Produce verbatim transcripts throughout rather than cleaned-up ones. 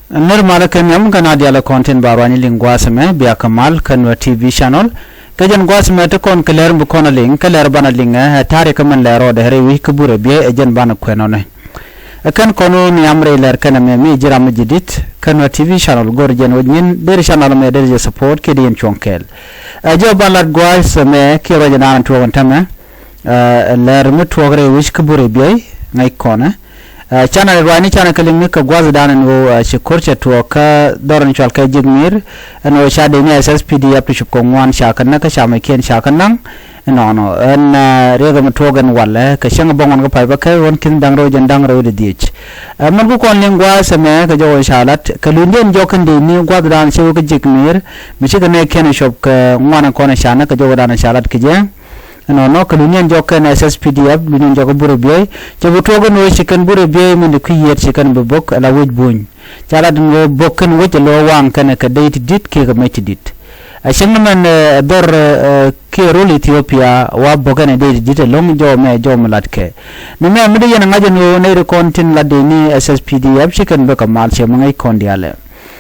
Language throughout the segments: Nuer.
Nir malä kɛ nhiam kɛ na dialɛ kɔn tin ba ruany liŋ gua̱a̱th ɛmɛ bia kɛ mal kɛ Nuer T V channel. Kɛ jɛn gua̱a̱th ɛmɛ ti kɔn kɛ lɛr mi kɔn a liŋ kɛ lɛr banɛ liŋ ɛ ta̱ri̱ kɛ mɛn lɛr rɔɔdɛ rɛy wi̱c kä burɛ biey ɛ jɛn banɛ kuɛn ɔnɛ. Ɛ kɛn kɔn wä nhiam rɛy lɛr kɛn ɛmɛ mi ji̱ ram mi ji̱ di̱t kɛ Nuer T V channel go̱r jɛn wä nyin der channel ɛmɛ der jɛ support kiɛ di yɛn cuɔ̱ŋ kɛɛl. Ɛ jɛ ban lat gua̱a̱th ɛmɛ kiɛ ruac ɛnan tuɔɔk ɛn tämɛ. Ɛ lɛr mi tuɔɔk rɛy wi̱c kä burɛ biey ŋäc kɔnɛ. Ɛ canɛ ruacni canɛ kɛ liŋni kɛ gua̱thdan ɛn ɣöö ci ko̱r cɛ tuɔɔk kä dhɔr in cual kɛ ji̱k mi̱i̱r ɛn ɣöö ca dee ni S S P D F ti cop kɛ ŋuan ca kɛ näk kä ca mɛckiɛn ca kɛ naŋ. Ɛnɔnɔ ɛn riɛk ɛmɛ tuɔɔk ɛn walɛ kɛ cäŋ bä ŋuan kä pay bä kɛ ɣän ki̱n da̱ŋ rɛw jɛn da̱ŋ rɛw di dhiec. Ɛ mɛn ku kɔn liŋ gua̱a̱th ɛmɛ kɛ jɔk ca lat kɛ lunydiɛn jɔk kɛn dee ni gua̱thdan cɛ wä kä ji̱k mi̱i̱r mi cikɛ nɛɛkiɛn cop kɛ ŋuan ɛn kɔn ca näk kɛ jɔkdan ca lat kɛ jɛ. Ɛnɔnɔ kɛ luniɛn jɔk kɛn S S P D F luniɛn jɔk kɛ burɛ biey cɛ bi tuɔɔk ɛn ɣöö ci kɛn burɛ biey min di kui̱ yiëët ci kɛn bi bok ala wec buny. Ca lat ɛn ɣöö bok kɛn wec ɛ lo̱ waŋ kɛn kɛ dey ti di̱t kiɛ kɛ mec ti di̱t. A cieŋ ni mɛn ɛ dhɔr ɛ kiɛ rol Ethiopia wa bok kɛn ɛ dey ti di̱t ɛlɔ̱ŋ jɔw mɛ jɔw mi lat kɛ. Ni mɛ mi di yɛn ɛ ŋa̱c ɛn ɣöö nɛy ri kɔn tin lat dee ni S S P D F ci kɛn bi kɛ mal cɛ mi ŋäc kɔn diaalɛ.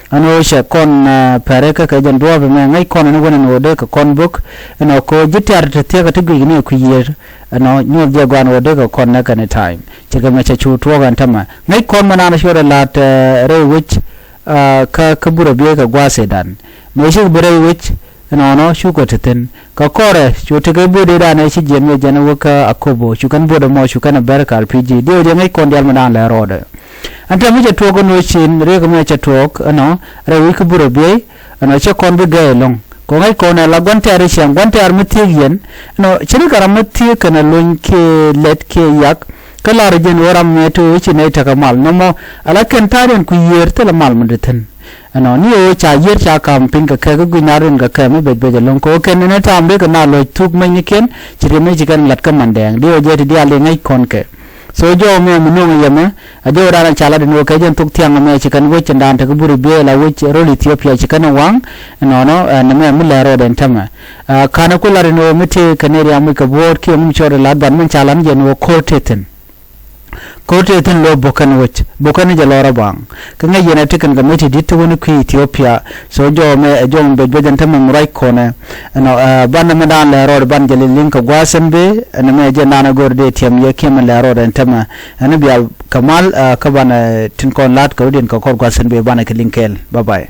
Ɛn ɣöö cɛ kɔn pɛrɛ kä kɛ jɛn duɔ̱ɔ̱p ɛmɛ ŋäc kɔn ɛn wän ɛn ɣöö dee kɛ kɔn bök ɛn ɣöö kɛ ɣöö ji̱ tɛ̈r te thiäkä ti guic ni ɛ kui̱ yiër. Ɛn ɣöö nyuɔth jɛ gua̱n ɣöö dee kɛ kɔn nɛ kɛn ɛ ta̱a̱m cɛ kɛ mɛ cɛ cu tuɔɔk ɛn tämɛ ŋäc kɔn mɛ naan cuɔt ɛ la̱t rɛy wec. Kä kä burɛ biey kɛ gua̱a̱th ëëdan mëë cikɛ bi rɛy wec. Ɛnɔnɔ cukɛ te thi̱n kɛ kɔrɛ cu tekɛ buɔ̱t ëëdan ëë ci jiɛn wec jɛn wä kä Akobo cu kɛn buɔ̱t ɛmɔ cu kɛn ɛ bɛr kal pi̱i̱ ji̱ diɛw jɛ ŋäc kɔn diaal mi daan lɛ rɔɔdɛ. Ɛn tɛm mi cɛ tuɔɔk ɛn ɣöö cin riek ɛmɛ cɛ tuɔɔk ɛnɔ rɛy wi̱c kä burɛ biey. Ɛnɔ cɛ kɔn bi gɛɛy ɛlɔ̱ŋ kɛ ŋäc kɔn ɛ la gua̱n tɛɛr ɛ ciɛŋ gua̱n tɛɛr mi thiek yɛn. Ɛnɔ ci ni kɛ ram mi thiek kɛn ɛ lony kiɛ lɛt kiɛ yak. Kä lar jɛn ɣöö ram mɛ ti ɣöö ci nɛy tekɛ mal nɔmɔ. Ala kɛn ta̱a̱diɛn ku yiëër thilɛ mal mi di thi̱n. Ɛnɔ ni ɣöö ca yiër ca ka̱m piny kɛ kɛ kä guic na rin kɛ kɛ mi bec bec ɛlɔ̱ŋ kɛ ɣöö kɛn ni ta̱a̱m dee kɛ na lɔc thuk mecnikiɛn. Ci riɛm ni ci kɛn lat kä mandɛɛŋ di ɣöö jɛ ti diaal di ŋäc kɔn kɛ. So jɔw mɛ mi no̱o̱ŋ yɛmɛ a jɔw dan a ca lat in ɣöö kɛ jɛn thok thiaŋ mɛ ci kɛn wec in dan te kä buri biey la wec rol Ethiopia ci kɛn waŋ. Ɛnɔnɔ ɛn mɛ mi lɛ rɔɔd ɛn tämɛ. Ɛ ka̱n ku lat in ɣöö mi tëë kɛn ni riam wi̱c kɛ buɔ̱ɔ̱t kiɛ ŋum cɔɔt in lat ban min ca lat ni jɛn ɣöö ko̱r tëë thi̱n. Ko̱r tëë thi̱n lo̱ bo̱kɛn wec bo̱kɛn jɛ lɔr a baŋ. Kä ŋäc yɛn ɛ ti kɛn kɛ mi ti di̱t ti wä ni kui̱ Ethiopia. So jɔw mɛ ɛ jɔw mi bec bec ɛn tämɛ mi ruac kɔnɛ. Ɛnɔ ɛ banɛ mi daan lɛ rɔɔd ban jɛ li liŋ kɛ gua̱a̱th ɛn bee ɛn mɛ jɛ naan ɛ go̱r dee tiɛm yɛ kiɛ mi lɛ rɔɔd ɛn tämɛ. Ɛn bia kɛ mal ɛ kä banɛ tin kɔn la̱t kɛ rɔ̱diɛn kɛ kɔr gua̱a̱th ɛn bee banɛ kɛ liŋ kɛɛl. Bye bye.